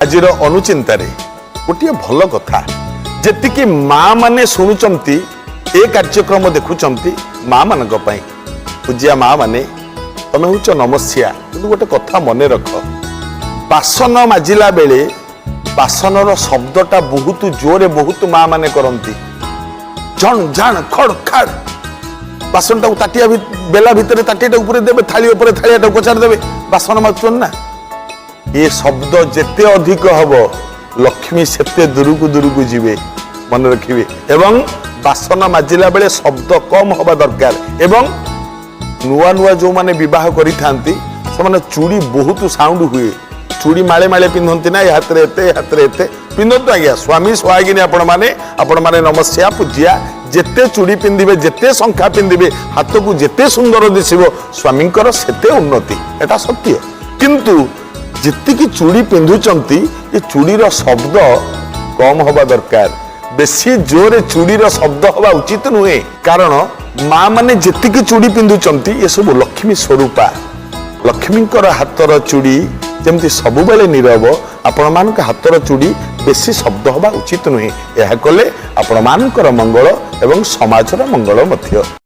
ଆଜିର ଅନୁଚିନ୍ତାରେ ଗୋଟିଏ ଭଲ କଥା, ଯେତିକି ମା ମାନେ ଶୁଣୁଛନ୍ତି, ଏ କାର୍ଯ୍ୟକ୍ରମ ଦେଖୁଛନ୍ତି, ମା ମାନଙ୍କ ପାଇଁ, ପୂଜ୍ୟା ମା ମାନେ, ତମେ ହେଉଛ ନମସ୍ୟା। କିନ୍ତୁ ଗୋଟେ କଥା ମନେ ରଖ, ବାସନ ମାଜିଲା ବେଳେ ବାସନର ଶବ୍ଦଟା ବହୁତ ଜୋରେ ବହୁତ ମା ମାନେ କରନ୍ତି, ଝଣ ଝାଣ ଖଡ଼ ଖାଡ଼। ବାସନଟାକୁ ତାଟିଆ ବେଲା ଭିତରେ ତାଟିଆଟା ଉପରେ ଦେବେ, ଥାଳି ଉପରେ ଥାଳିଆଟାକୁ ପଚାରି ଦେବେ, ବାସନ ମାଜୁଛନ୍ତି ନା। ଏ ଶବ୍ଦ ଯେତେ ଅଧିକ ହବ, ଲକ୍ଷ୍ମୀ ସେତେ ଦୂରକୁ ଦୂରକୁ ଯିବେ, ମନେ ରଖିବେ। ଏବଂ ବାସନ ମାଜିଲା ବେଳେ ଶବ୍ଦ କମ ହବା ଦରକାର। ଏବଂ ନୂଆ ନୂଆ ଯେଉଁମାନେ ବିବାହ କରିଥାନ୍ତି, ସେମାନେ ଚୁଡ଼ି ବହୁତ ସାଉଣ୍ଡ ହୁଏ, ଚୁଡ଼ି ମାଳେ ମାଳେ ପିନ୍ଧନ୍ତି ନା, ଏ ହାତରେ ଏତେ, ଏ ହାତରେ ଏତେ ପିନ୍ଧନ୍ତୁ ଆଜ୍ଞା। ସ୍ୱାମୀ ସୁହାଗିନୀ ଆପଣମାନେ, ଆପଣମାନେ ନମସ୍ୟା ପୂଜ୍ୟା। ଯେତେ ଚୁଡ଼ି ପିନ୍ଧିବେ, ଯେତେ ଶଙ୍ଖା ପିନ୍ଧିବେ, ହାତକୁ ଯେତେ ସୁନ୍ଦର ଦିଶିବ, ସ୍ୱାମୀଙ୍କର ସେତେ ଉନ୍ନତି, ଏଟା ସତ୍ୟ। କିନ୍ତୁ ଯେତିକି ଚୁଡ଼ି ପିନ୍ଧୁଛନ୍ତି, ଏ ଚୁଡ଼ିର ଶବ୍ଦ କମ ହବା ଦରକାର। ବେଶୀ ଜୋରେ ଚୁଡ଼ିର ଶବ୍ଦ ହବା ଉଚିତ ନୁହେଁ। କାରଣ ମା ମାନେ ଯେତିକି ଚୁଡ଼ି ପିନ୍ଧୁଛନ୍ତି, ଏସବୁ ଲକ୍ଷ୍ମୀ ସ୍ୱରୂପା। ଲକ୍ଷ୍ମୀଙ୍କର ହାତର ଚୁଡ଼ି ଯେମିତି ସବୁବେଳେ ନିରବ, ଆପଣମାନଙ୍କ ହାତର ଚୁଡ଼ି ବେଶୀ ଶବ୍ଦ ହବା ଉଚିତ ନୁହେଁ। ଏହା କଲେ ଆପଣମାନଙ୍କର ମଙ୍ଗଳ ଏବଂ ସମାଜର ମଙ୍ଗଳ ମଧ୍ୟ।